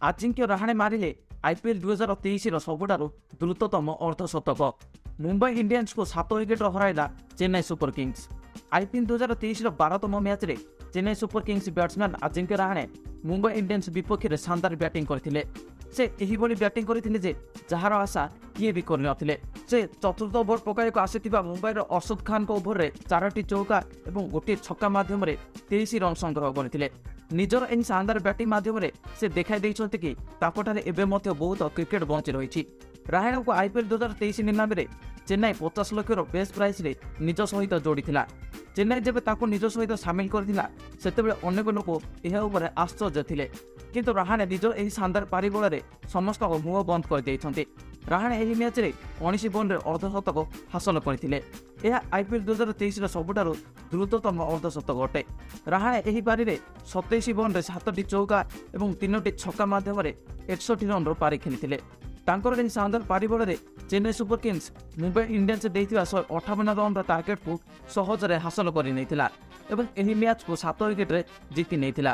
ଆଜିଙ୍କ୍ୟ ରାହାଣେ ମାରିଲେ ଆଇପିଏଲ୍ 2023ର ସବୁଠାରୁ ଦ୍ରୁତତମ ଅର୍ଦ୍ଧଶତକ। ମୁମ୍ବାଇ ଇଣ୍ଡିଆନ୍ସକୁ 7 ୱିକେଟ୍ର ହରାଇଲା ଚେନ୍ନାଇ ସୁପର କିଙ୍ଗସ୍। ଆଇପିଏଲ୍ 2023ର 12ତମ ମ୍ୟାଚ୍ରେ Chennai super kings batsman Ajinkya Rahane Mumbai Indians ବିପକ୍ଷରେ ଶାନଦାର ବ୍ୟାଟିଂ କରିଥିଲେ। ସେ ଏହିଭଳି ବ୍ୟାଟିଂ କରିଥିଲେ ଯେ ଯାହାର ଆଶା କିଏ ବି କରିନଥିଲେ। ସେ ଚତୁର୍ଥ ଓଭର ପକାଇବାକୁ ଆସିଥିବା ମୁମ୍ବାଇର ଅର୍ଶଦ ଖାନଙ୍କ ଓଭରରେ 4ଟି ଚୌକା ଏବଂ ଗୋଟିଏ ଛକା ମାଧ୍ୟମରେ 23 ରନ୍ ସଂଗ୍ରହ କରିଥିଲେ। ନିଜର ଏହି ଶାନଦାର ବ୍ୟାଟିଂ ମାଧ୍ୟମରେ ସେ ଦେଖାଇ ଦେଇଛନ୍ତି କି ତାଙ୍କଠାରେ ଏବେ ମଧ୍ୟ ବହୁତ କ୍ରିକେଟ ବଞ୍ଚି ରହିଛି। ରାହାଣେଙ୍କୁ ଆଇପିଏଲ୍ 2023 ନିଲାମରେ ଚେନ୍ନାଇ 50 ଲକ୍ଷର ବେଷ୍ଟ ପ୍ରାଇସ୍ରେ ନିଜ ସହିତ ଯୋଡ଼ିଥିଲା। ଚେନ୍ନାଇ ଯେବେ ତାଙ୍କୁ ନିଜ ସହିତ ସାମିଲ କରିଥିଲା, ସେତେବେଳେ ଅନେକ ଲୋକ ଏହା ଉପରେ ଆଶ୍ଚର୍ଯ୍ୟ ଥିଲେ। କିନ୍ତୁ ରାହାଣେ ନିଜର ଏହି ଶାନଦାର ପାରି ବଳରେ ସମସ୍ତଙ୍କ ମୁହଁ ବନ୍ଦ କରିଦେଇଛନ୍ତି। ରାହାଣେ ଏହି ମ୍ୟାଚ୍ରେ 19 ବଲ୍ରେ ଅର୍ଦ୍ଧଶତକ ହାସଲ କରିଥିଲେ। ଏହା ଆଇପିଏଲ୍ 2023ର ସବୁଠାରୁ ଦ୍ରୁତତମ ଅର୍ଦ୍ଧଶତକ ଅଟେ। ରାହାଣେ ଏହି ପାରିରେ 27 ବଲ୍ରେ 7ଟି ଚୌକା ଏବଂ 3ଟି ଛକା ମାଧ୍ୟମରେ 61 ରନ୍ର ପାରି ଖେଳିଥିଲେ। ତାଙ୍କର ଏହି ଶାନଦାର ପାରି ବଳରେ Chennai super Kings Mumbai Indians ଦେଇଥିବା 158 ରନ୍ର ଟାର୍ଗେଟକୁ ସହଜରେ ହାସଲ କରିନେଇଥିଲା ଏବଂ ଏହି ମ୍ୟାଚ୍କୁ 7 ୱିକେଟ୍ରେ ଜିତି ନେଇଥିଲା।